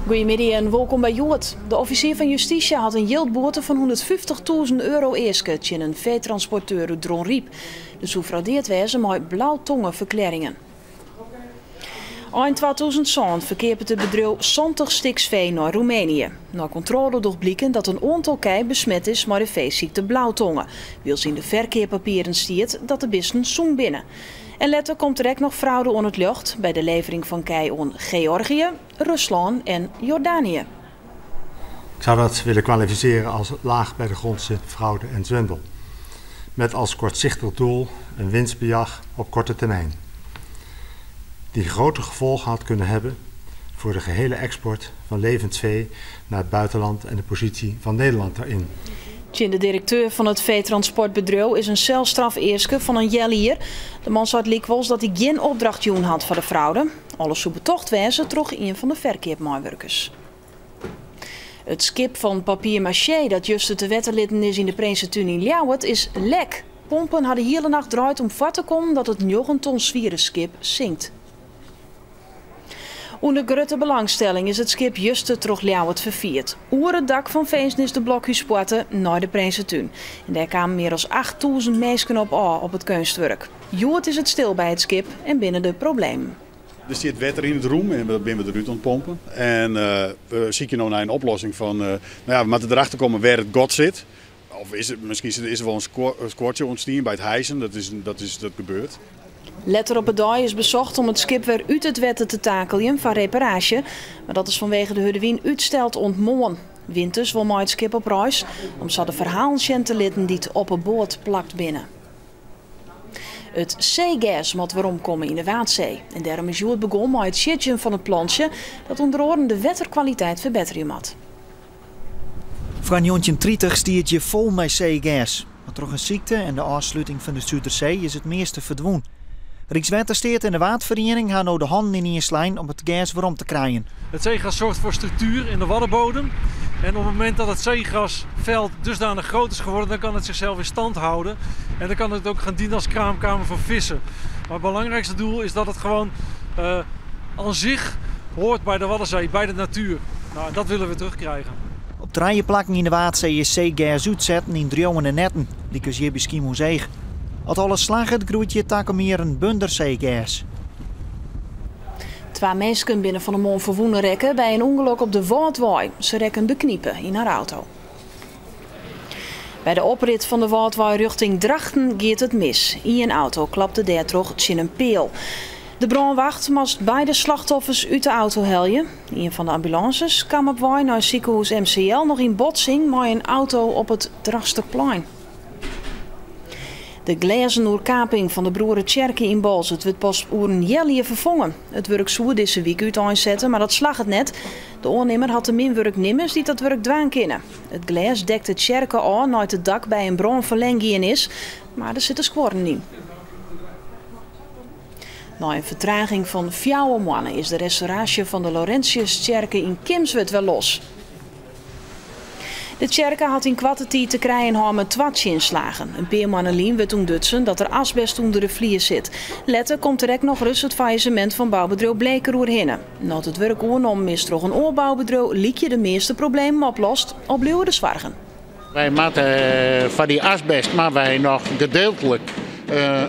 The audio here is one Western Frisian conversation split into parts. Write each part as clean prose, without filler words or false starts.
Goeiemiddei en wolkom by Hjoed. De offisier fan justysje hat in jildboete fan 150.000 euro easke tsjin in feetransporteur út Dronryp. Der soe fraudeard wêze mei blautongeferklearringen. Ein 2007 ferkeapet it bedriuw 70 stiks fee nei Roemenië. Nei kontrôle docht bliken dat in oantal kij besmet is mei de feesykte blautonge, wylst yn de ferkeappapieren stiet dat de bisten sûn binne. En letter komt der ek noch fraude oan it ljocht by de levering fan kij oan Georgië, Ruslân en Jordanië. Ik zou dat willen kwalificeren als laag bij de grondse fraude en zwendel. Met als kortzichtig doel een winstbejag op korte termijn. Die grote gevolgen had kunnen hebben voor de gehele export van levend vee naar het buitenland en de positie van Nederland daarin. Tsjin de direkteur fan it feetransportbedriuw is in selstraf easke fan in healjier. De man seit lykwols dat hy gjin opdracht jûn hat foar de fraude. Alles soe betocht wêze troch ien fan de ferkeapmeiwurkers. It skip fan papier-maché dat juster te wetter litten is yn de Prinsetún yn Ljouwert is lek. Pompen ha de hiele nacht draaid om foar te kommen dat it njoggen ton swiere skip sinkt. Under grutte belangstelling is it skip juster troch Ljouwert ferfierd. Oer it dak fan finzenis de Blokhúspoarte nei de Prinsetún. En dêr kamen mear as 8000 minsken op ôf op it keunstwurk. Hjoed is it stil by it skip en binne der problemen. Der stiet wetter yn it rûm en dat binne we derút oan it pompen. En we sykje no nei in oplossing fan, no ja, we moatte derachter komme wêr it gat sit. Of is it, miskien is der wol in skuortsje ûntstien by it hijsen, dat gebeurt. Letter op 'e dei is besocht om it skip wer út it wetter te takeljen foar reparaasje, mar dat is fanwege de hurde wyn útsteld oant moarn. Winters wol mei it skip op reis om sa de ferhalen sjen te litten dy't op 'e boat plakt binne. It seegers moat weromkomme yn de Waadsee en dêrom is hjoed begûn mei it siedzjen fan it plantsje dat ûnder oaren de wetterkwaliteit ferbetterje moat. Foar 1930 stie it hjir fol mei seegers, mar troch in sykte en de ôfsluting fan de Sudersee is it measte ferdwûn. Rykswettersteat en de Waadferiening ha no de hannen ynien slein om it gers werom te krijen. Het zeegras zorgt voor structuur in de waddenbodem. En op het moment dat het zeegrasveld dusdanig groot is geworden, dan kan het zichzelf in stand houden. En dan kan het ook gaan dienen als kraamkamer voor vissen. Maar het belangrijkste doel is dat het gewoon aan zich hoort bij de Waddenzee, bij de natuur. Nou, dat willen we terugkrijgen. Op trije plakken yn de Waadsee is seegers útsetten yn driuwende netten, lykas hjir by Skiermûntseach. As alles slagget, groeit hjir takom jier in bunder seegers. Twa minsken binne fan 'e moarn ferwûne rekke by in ûngelok op de Wâldwei. Se rekken beknipe yn har auto. By de oprit fan de Wâldwei rjochting Drachten giet it mis. Ien auto klapte dêrtroch tsjin in peal. De brânwacht moast beide slachtoffers út de auto helje. Ien fan de ambulânses kaam op wei nei sikehûs MCL noch yn botsing mei in auto op it Drachtsterplein. De glêzen oerkaping fan de Broeretsjerke yn Boalsert wurdt pas oer in healjier ferfongen. It wurk soe dizze wike úteinsette, mar dat slagget net. De oannimmer hat te min wurknimmers dy't dat wurk dwaan kinne. It glês dekt de tsjerke ôf nei't it dak by in brân ferlern gien is, mar der sitte skuorren yn. Nei in fertraging fan fjouwer moanne is de restauraasje fan de Laurentiustsjerke yn Kimswert wer los. De tsjerke hat yn koarte tiid te krijen hân mei twa tsjinslagen. In pear moanne lyn wurdt ûntdutsen dat der asbest ûnder de flier sit. Letter komt der ek noch ris it faillissemint fan boubedriuw Bleeker oerhinne. No't it wurk oernommen is troch in oar boubedriuw lykje de measte problemen oplost, al bliuwe de soargen. Wy moatte foar dy asbest moatte wy noch gedeeltlik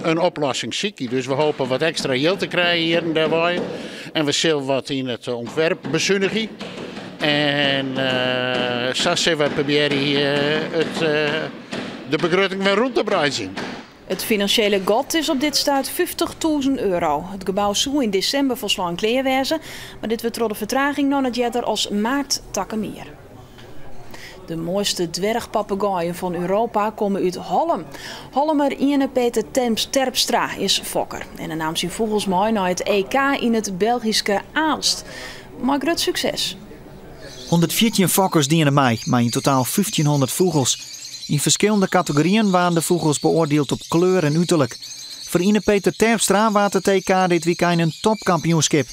in oplossing sykje. Dus we hoopje wat ekstra jild te krijen hjir en dêrwei. En we sille wat yn it ûntwerp besunigje. En sa sille wy probearje de begrutting wer rûn te breidzjen. It finansjele gat is op dit stuit 50.000 euro. It gebou soe yn desimber folslein klear wêze, mar dit wurdt troch de fertraging no net earder as maart takom jier. De moaiste dwerchpappegaaien fan Europa komme út Hollum. Hollumer Iene Peter Terpstra is fokker en hy naam syn fûgels mei nei it EK yn it Belgyske Aalst. Mei grut sukses. 114 fokkers diene mei, mei yn totaal 1500 fûgels. Yn ferskillende kategoryen waarden de fûgels beoardield op kleur en uterlik. Foar Iene Peter Terpstra waard it EK dit wykein in topkampioenskip.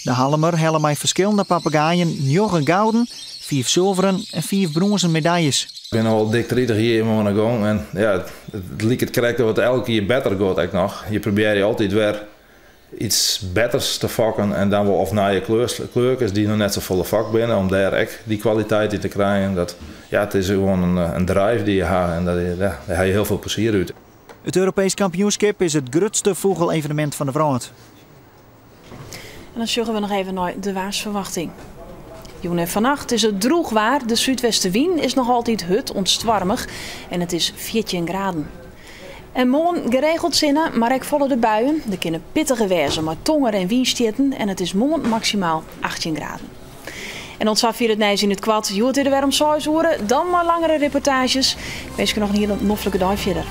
De Hallumer helle mei ferskillende pappegaaien njoggen gouden, fiif sulveren en fiif brûnzen medaljes. Ik bin al dik 30 jier oan 'e gong en ja, it liket krekt of it elk jier better giet ek noch. Je probearje altyd wer. Iets betters te fokken en dan wol of nije kleurkes dy't noch net safolle fokt binne, om dêr ek dy kwaliteit yn te krijen. Dat, ja, it is gewoan in drive dy't je ha en dêr ha je hiel folle plezier út. It Europeesk kampioenskip is it grutste fûgelevenemint fan de wrâld. En dan sjogge we noch even nei de waarsferwachting. Jûn en fannacht is it drûch waar. De súdwestewyn is noch altyd hurd oant stoarmich en it is 14 graden. En moarn geregeld sinne, mar ek falle der buien. Der kinne pittige wêze mei tonger en wynstjitten en it is moarn maksimaal 18 graden. En oant safier it nijs yn it koart. Hjoed is der wer om 6 oere, dan mei langere reportaazjes. Ik winskje noch in hiele noflike dei fierder.